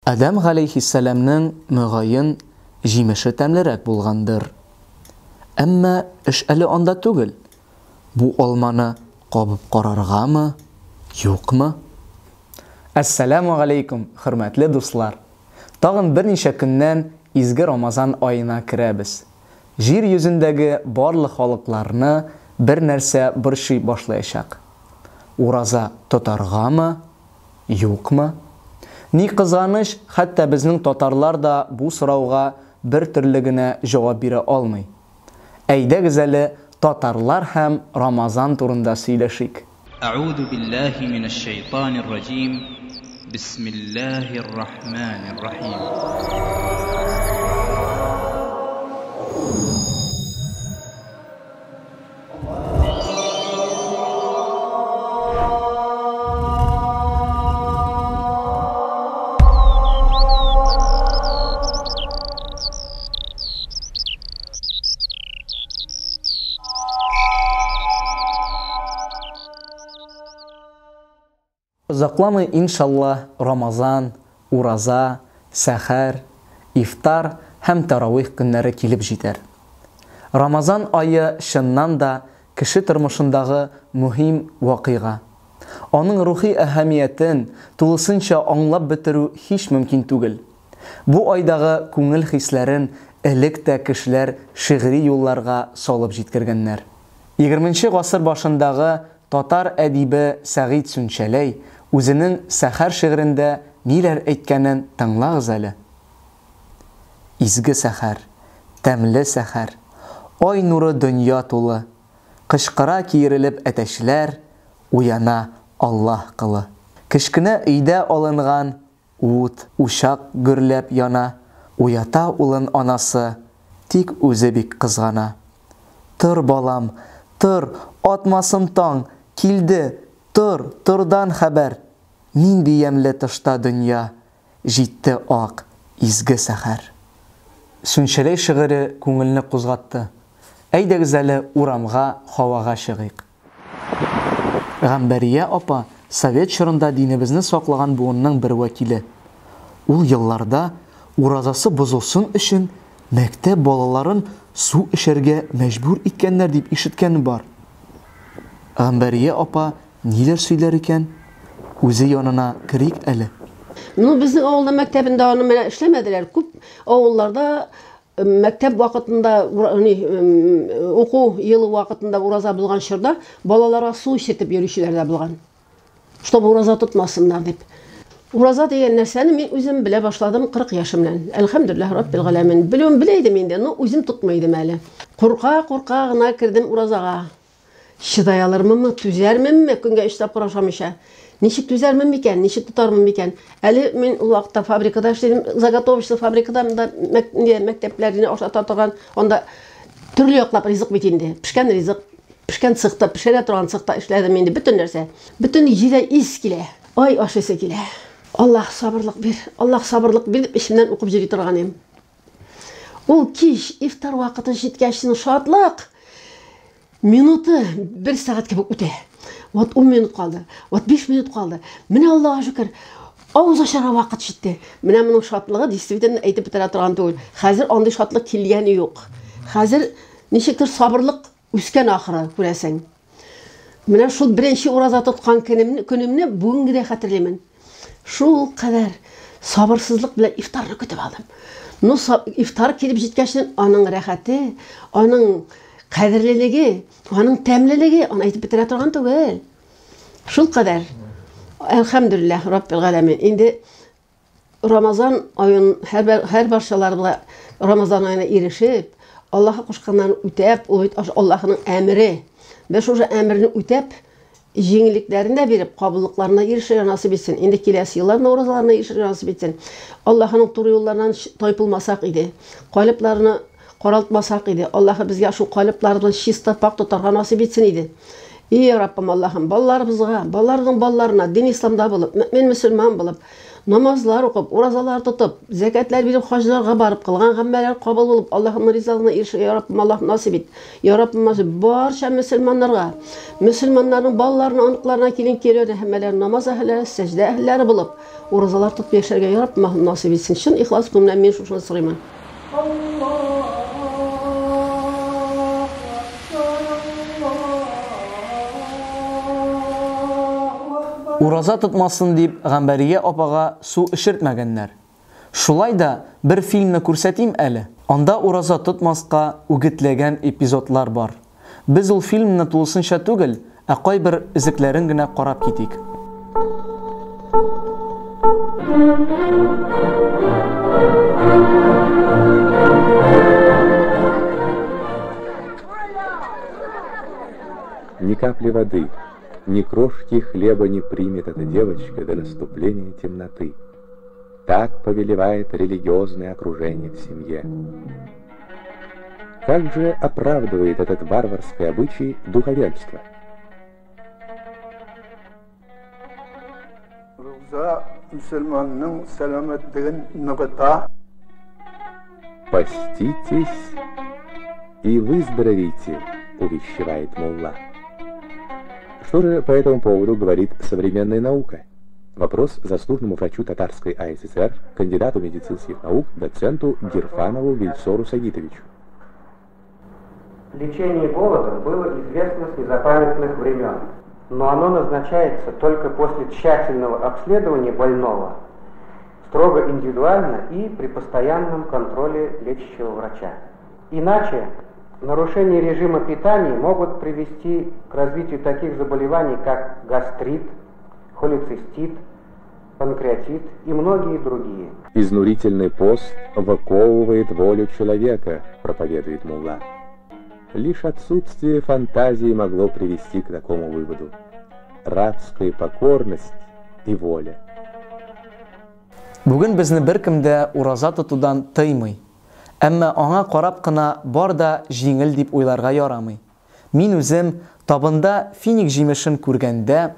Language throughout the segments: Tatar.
Адәм галәйһиссәламнең, мөгаен, җимеше тәмлерәк булгандыр. Әмма эш әле анда түгел. Бу алманы кабып караргамы, юкмы? Әссәләмү галәйкүм, хөрмәтле дуслар! Тагын берничә көннән изге Рамазан аена керәбез. Җир йөзендәге барлык халыкларны бер нәрсә борчый башлаячак. Ураза тотаргамы, Юкмы? Ни кызганыч, хәтта безнең татарлар да бу сорауга бер төрле генә җавап бирә алмый. Әйдәгез әле татарлар һәм Рамазан турында сөйләшик. Әгъузу биллаһи минәш шәйтанир раҗим, бисмиллаһир рахманир рахим. Озакламый, иншаллаһ, Рамазан, ураза, сәхәр, ифтар һәм тәравих көннәре килеп җитәр. Рамазан ае чыннан да кеше тормышындагы мөһим вакыйга. Аның рухи әһәмиятен тулысынча аңлап бетерү һич мөмкин түгел. Бу айдагы күңел хисләрен элек тә кешеләр шигъри юлларга салып җиткергәннәр. Егерменче гасыр башындагы татар әдибе Сәгыйть Сүнчәләй үзенең Сәхәр шигырендә ниләр әйткәнен тыңлагыз әле. Изге сәхәр, тәмле сәхәр, Ай нуры дөнья тулы. Кычкыра киерелеп әтәчләр, Уяна Аллаһ кылы. Кечкенә өйдә алынган Ут, учак гөрләп яна, Уята улын анасы, Тик үзе бик кызгана. Тор, балам, тор, атмасын таң, Килде, тор, тордан хәбәр! Нинди ямьле тышта дөнья, Җитте ак, изге сәхәр. Сүнчәләй шигыре күңелне кузгатты. Әйдәгез әле урамга һавага чыгыйк. Гамбәрия апа совет чорында динебезне саклаган буынның бер вәкиле. Ул елларда уразасы бозылсын өчен мәктәп балаларын су эчәргә мәҗбүр иткәннәр дип ишеткәнем бар. Гамбәрия апа ниләр сөйләр икән? Үзе янына керик әле. Ну, безнең авылда мәктәбендә аны менә эшләмәделәр. Күп авылларда Мәктәп вакытында, уку елы вакытында ураза булган чорда балаларга су эчертеп йөрүчеләр дә булган. Чтобы ураза тотмасыннар дип. Ураза дигән нәрсәне мин үзем белә башладым 40 яшемнән. Әлхәмдүлилләһ раббил галәмин. Белүен белә идем инде, но үзем тотмый идем әле. Курка-курка гына кердем уразага. Чыдай алырмынмы, түзәрменме көнгә өч тапкыр ашамыйча? Ничек түзәрмен микән, ничек тотармын микән? Әле мин ул вакытта фабрикада эшлидем, заготовочный фабрикада, монда мәктәпләрне ашата торган, анда төрле яклап ризык бит инде. Пешкән ризык, пешкән цехта, пешерә торган цехта эшләдем инде, бөтен нәрсә. Бөтен җирдә ис килә. Ай, ашыйсы килә. Аллаһ сабырлык бир, Аллаһ сабырлык бир дип эчемнән укып йөри торган идем. Ул кич, ифтар вакыты җиткәч, шатлык! Минуты бер сәгать кебек үтә. Вот 10 минут калды, вот 5 минут калды. Менә Аллага шөкер, авыз ачарга вакыт җитте. Менә моның шатлыгы действительно әйтеп бетерә торган түгел. Хәзер андый шатлык килгәне юк. Хәзер ничектер сабырлык үскән ахры, күрәсең. Менә шул беренче ураза тоткан көнемне, көнемне бүгенге дә хәтерлимен. Шул кадәр сабырсызлык белән ифтарны көтеп алдым. Ну, ифтар килеп җиткәч, аның рәхәте, аның кадерлелеге, аның тәмлелеге, аны әйтеп бетерә торган түгел. Шул кадәр. Әлхәмдүлилләһ, Раббил галәмин. Инде Рамазан аен һәр, һәр барчаларыбызга Рамазан аена ирешеп, Аллаһы кушканнарын үтәп, ул бит Аллаһының әмере. Без шушы әмерне үтәп, җиңеллекләрен дә биреп, кабуллыкларына ирешергә насыйп итсен. Инде киләсе елларда уразаларына ирешергә насыйп итсен. Аллаһының туры юлларыннан тайпылмасак иде. Калипларны каралтмасак иде. Аллаһы безгә шул калипларыбызны чиста, пакь тотарга насыйп итсен иде. И Раббым Аллаһым, балаларыбызга, балаларның балаларына дин исламда булып, мөэмин мөселман булып, Намазлар укып, уразалар тотып, зәкятләр биреп, хаҗларга барып, кылган гамәлләр кабул булып, Аллаһының ризалыгына ирешергә, я Раббым, Аллаһ насыйп ит. Я Раббым, насыйп барча мөселманнарга, мөселманнарның балаларына, оныкларына, килен кияүләренә һәммәләрен намаз әһелләре, сәҗдә әһелләре булып, уразалар тотып яшәргә, я Раббым, Аллаһ насыйп итсен. Чын ихлас күңелдән мин шушыны сорыймын. Ураза тотмасын дип Гамбәрия апага су эчертмәгәннәр. Шулай да бер фильмны күрсәтим әле. Анда ураза тотмаска үгетләгән эпизодлар бар. Без ул фильмны тулысынча түгел, ә кайбер өзекләрен генә карап китик. Ни капли воды, ни крошки хлеба не примет эта девочка до наступления темноты. Так повелевает религиозное окружение в семье. Как же оправдывает этот варварский обычай духовенство? Руза мөселманның сәламәтлеген ныгыта. Поститесь и выздоровите, увещевает мулла. Что же по этому поводу говорит современная наука? Вопрос заслуженному врачу Татарской АССР, кандидату медицинских наук, доценту Гирфанову Вильсору Сагитовичу. Лечение голодом было известно с незапамятных времен, но оно назначается только после тщательного обследования больного, строго индивидуально и при постоянном контроле лечащего врача. Иначе нарушения режима питания могут привести к развитию таких заболеваний, как гастрит, холецистит, панкреатит и многие другие. Изнурительный пост выковывает волю человека, проповедует мулла. Лишь отсутствие фантазии могло привести к такому выводу. Рабская покорность и воля. Бүген безне беркем дә ураза тотудан тыймый. Әмма аңа карап кына бар да җиңел дип уйларга ярамый. Мин үзем табында финик җимешен күргәндә,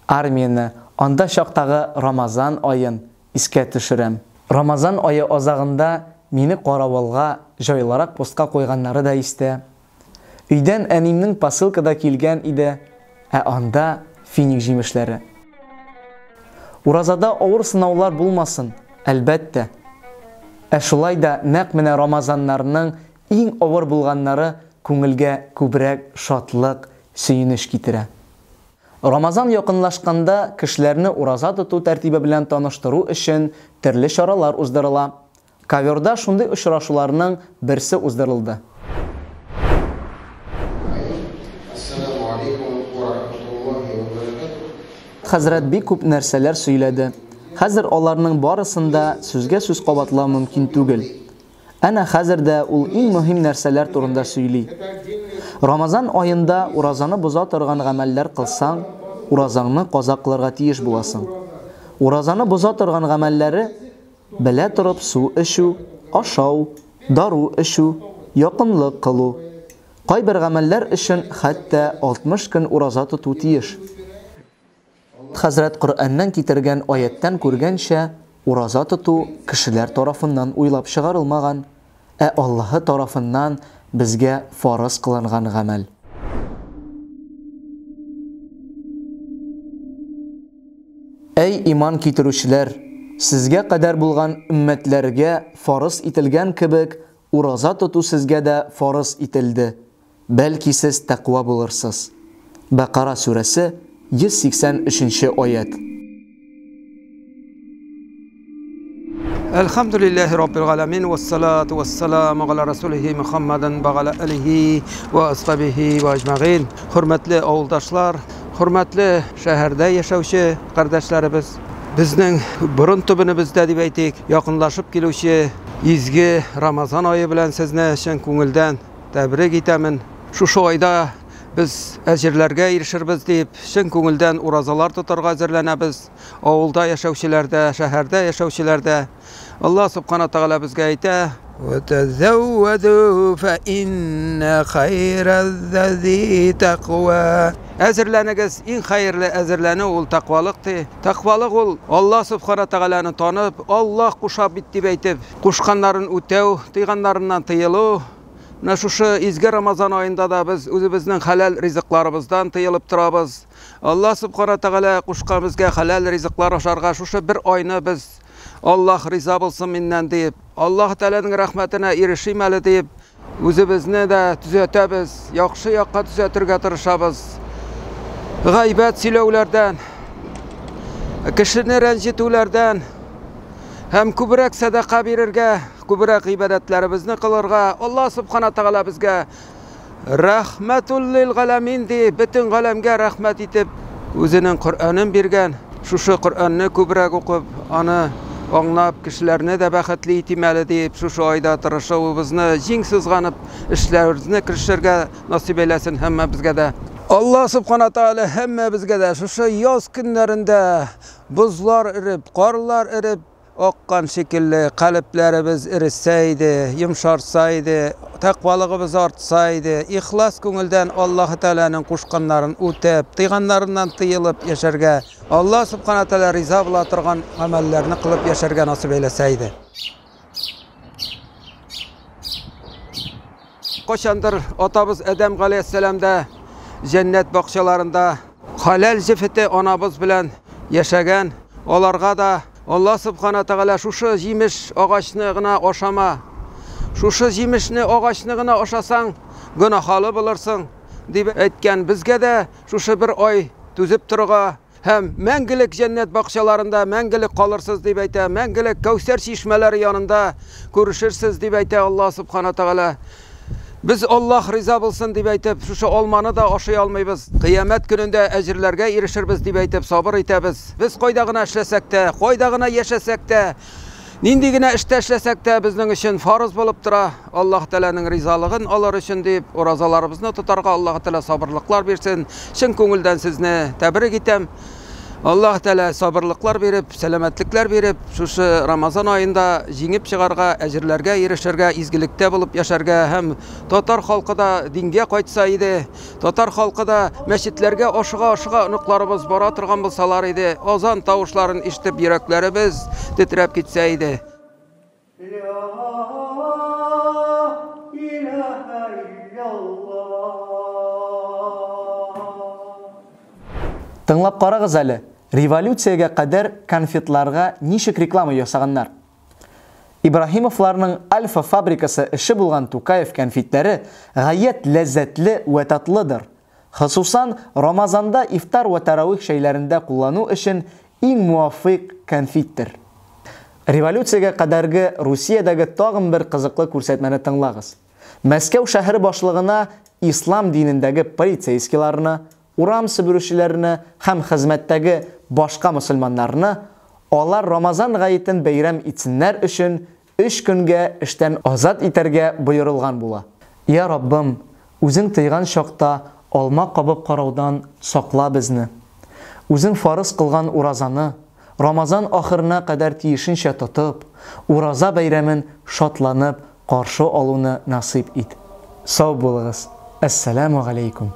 армияне, анда чактагы Рамазан аен искә төшерәм. Рамазан ае азагында мине каравылга, җайлырак постка куйганнары да истә. Өйдән әниемнең посылка да килгән иде, ә анда финик җимешләре. Уразада авыр сынаулар булмасын, әлбәттә. Ә шулай да нәкъ менә Рамазаннарның иң авыр булганнары күңелгә күбрәк шатлык, сөенеч китерә. Рамазан якынлашканда кешеләрне ураза тоту тәртибе белән таныштыру өчен төрле чаралар уздырыла. Коверда шундый очрашуларның берсе уздырылды. Хәзрәт бик күп нәрсәләр сөйләде. Хәзер аларның барысын да сүзгә-сүз кабатлау мөмкин түгел. Әнә хәзер дә ул иң мөһим нәрсәләр турында сөйли. Рамазан аенда уразаны боза торган гамәлләр кылсаң, уразаңны каза кылырга тиеш буласың. Уразаны боза торган гамәлләре, белә торып су эчү, ашау, дару эчү, якынлык кылу. Кайбер гамәлләр өчен хәтта 60 көн ураза тоту тиеш. Хәзрәт Коръәннән китергән аяттән күргәнчә, ураза тоту кешеләр тарафыннан уйлап чыгарылмаган, ә Аллаһы тарафыннан безгә фарыз кылынган гамәл. Әй иман китерүчеләр, сезгә кадәр булган өммәтләргә фарыз ителгән кебек, ураза тоту сезгә дә фарыз ителде. Бәлки сез тәкъва булырсыз. Бәкара сүрәсе, 183 нче аять. Әлхәмдүлилләһи раббил галәмин вассалату вассаламу галя расулихи Мухаммадин ва галя алихи ва асхабихи ва әҗмәгыйн. Хөрмәтле авылдашлар, хөрмәтле шәһәрдә яшәүче кардәшләребез, безнең борын төбенебездә дип әйтик, якынлашып килүче изге Рамазан ае белән сезне чын күңелдән тәбрик итәмен. Шушы айда без әҗерләргә ирешербез дип, чын күңелдән уразалар тотарга әзерләнәбез. Авылда яшәүчеләр дә, шәһәрдә яшәүчеләр дә. Алла Субхана Тәгалә безгә әйтә, وتزودوا فإن خير الزاد التقوى. Әзерләнегез, иң хәерле әзерләнү ул тәкъвалык ди. Тәкъвалык ул Аллаһ субхана тәгаләне танып, Аллаһ куша бит дип әйтеп, кушканнарын үтәү, тыйганнарыннан тыелу. Менә шушы изге Рамазан аенда да без үзебезнең хәләл ризыкларыбыздан тыелып торабыз. Аллаһ субхана тәгалә кушкан безгә хәләл ризыклар ашарга. Шушы бер айны без Аллаһ риза булсын миннән диеп, Аллаһ Тәгаләнең рәхмәтенә ирешим әле диеп, үзебезне дә төзәтәбез, яхшы якка төзәтергә тырышабыз. Гайбәт сөйләүләрдән, кешене рәнҗетүләрдән һәм күбрәк сәдака бирергә, күбрәк гыйбадәтләребезне кылырга Аллаһ субхана тәгалә безгә рәхмәтул лил галәмин ди, бөтен галәмгә рәхмәт итеп үзенең Коръәнен биргән. Шушы Коръәнне күбрәк укып, аны аңлап, кешеләрне дә бәхетле итим әле дип, шушы айда тырышуыбызны, җиң сызганып эшләребезне керешергә насыйп әйләсен һәммәбезгә дә. Аллаһ субхана тәгалә һәммәбезгә дә шушы яз көннәрендә бозлар эреп, карлар эреп аккан шикелле калебләребез эресә иде, йомшарса иде, тәкъвалыгыбыз артса иде, ихлас күңелдән Аллаһ Тәгаләнең кушканнарын үтәп, тыйганнарыннан тыелып яшәргә, Аллаһ субхана тәгалә риза була торган гамәлләрне кылып яшәргә насыйп әйләсә иде. Кайчандыр атабыз Адәм галәйһиссәлам да җәннәт бакчаларында хәләл җефете анабыз белән яшәгән. Аларга да Аллаһ субхана тәгалә шушы җимеш агачны гына ашама. Шушы җимешне агачны гына ашасаң, гөнаһалы булырсың, дип әйткән. Безгә дә шушы бер ай түзеп торырга һәм мәңгелек җәннәт бакчаларында мәңгелек калырсыз дип әйтә, мәңгелек Кәүсәр чишмәләре янында күрешерсез дип әйтә Аллаһ субхана тәгалә. Без Аллаһ риза булсын дип әйтеп, шушы алманы да ашый алмыйбыз. Кыямәт көнендә әҗерләргә ирешербез дип әйтеп сабыр итәбез. Без кайда гына эшләсәк тә, кайда гына яшәсәк тә, нинди генә эштә эшләсәк тә, безнең өчен фарыз булып тора. Аллаһ Тәгаләнең ризалыгын алыр өчен дип, уразаларыбызны тотарга Аллаһ Тәгалә сабырлыклар бирсен. Чын күңелдән сезне тәбрик итәм. Аллаһ Тәгалә сабырлыклар биреп, сәламәтлекләр биреп, шушы Рамазан аенда җиңеп чыгарга, әҗерләргә ирешергә, изгелектә булып яшәргә һәм татар халкы да дингә кайтса иде, татар халкы да мәчетләргә ашыга-ашыга оныкларыбыз бара торган булсалар иде, азан тавышларын ишетеп йөрәкләребез тетрәп китсә иде. Тыңлап карагыз әле, революциягә кадәр конфетларга ничек реклама ясаганнар. Ибраһимовларның Альфа фабрикасы эше булган Тукаев кәнфитләре гаять ләззәтле вә татлыдыр. Хосусан, Рамазанда ифтар вә тәравих чәйләрендә куллану өчен иң муафыйк кәнфиттер. Революциягә кадәрге Русиядәге тагын бер кызыклы күрсәтмәне тыңлагыз. Мәскәү шәһәре башлыгына ислам динендәге полицейскийларны, урам себерүчеләрне һәм хезмәттәге башка мөселманнарны, алар Рамазан гаетен бәйрәм итсеннәр өчен өч көнгә эштән азат итәргә боерылган була. Я Раббым, үзең тыйган чакта алма кабып караудан сакла безне. Үзең фарыз кылган уразаны Рамазан ахырына кадәр тиешенчә тотып, ураза бәйрәмен шатланып каршы алуны насыйп ит. Сау булыгыз. Әссәламү галәйкүм.